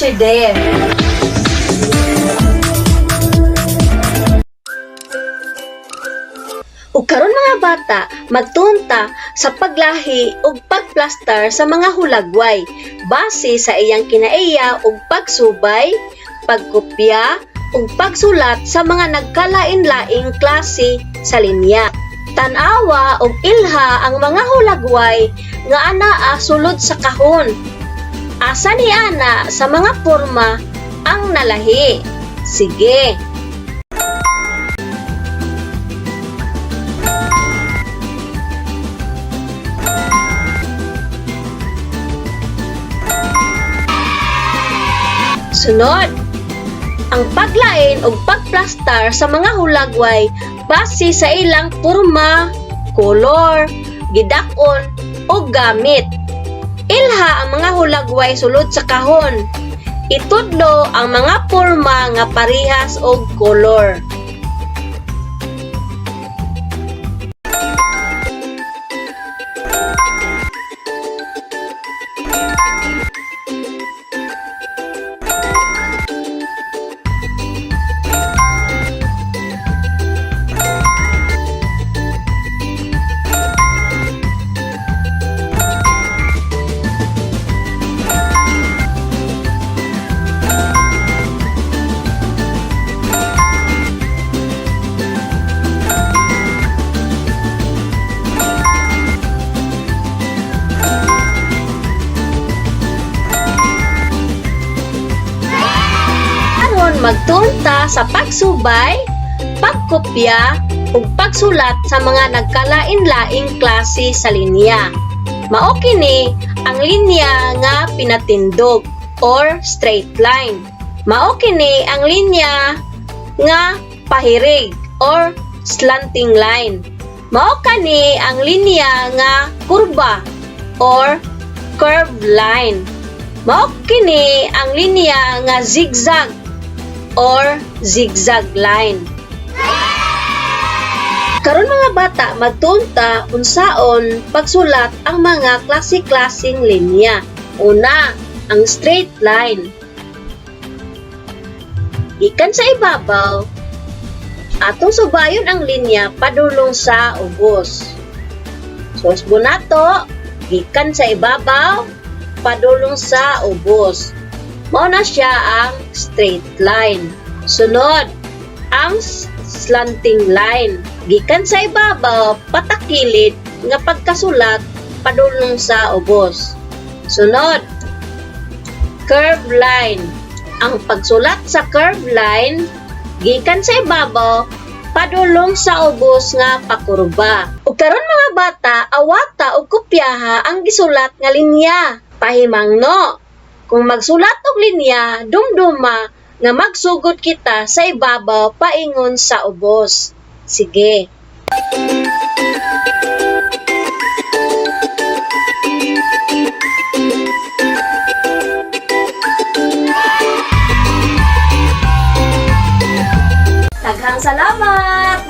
Teacher Dev. Ug karon, mga bata, magtunta sa paglahi ug pagplastar sa mga hulagway base sa iyang kinaiya ug pagsubay, pagkopya ug pagsulat sa mga nagkalain-laing klase sa linya. Tan-awa ug ilha ang mga hulagway nga anaa sulod sa kahon. Asa ni ana sa mga porma ang nalahi? Sige. Sunod, ang paglain og pagplastar sa mga hulagway base sa ilang porma, kolor, gidak-on o gamit. Ilha ang mga hulagway sulod sa kahon. Itudlo ang mga porma nga parihas og kolor. Aron magtunta sa pagsubay, pagkopya ug pagsulat sa mga nagkalain-laing klase sa linya. Mao kini ang linya nga pinatindog or straight line. Mao kini ang linya nga pahirig or slanting line. Mao kani ang linya nga kurba or curved line. Mao kini ang linya nga zigzag or zigzag line. Karon, mga bata, magtunta unsaon pagsulat ang mga klase-klaseng linya. Una, ang straight line. Gikan sa ibabaw, atong subayon ang linya padulong sa ubos. So, usbon nato, gikan sa ibabaw, padulong sa ubos. Mao na siya ang straight line. Sunod, ang slanting line. Gikan sa ibabaw, patakilid nga pagkasulat padulong sa ubos. Sunod, curve line. Ang pagsulat sa curve line, gikan sa ibabaw, padulong sa ubos nga pakurba. Ug karon, mga bata, awata og kopyaha ang gisulat nga linya. Pahimangno, kung magsulat og linya, dumduma nga magsugod kita sa ibabaw paingon sa ubos. Sige. Daghang salamat.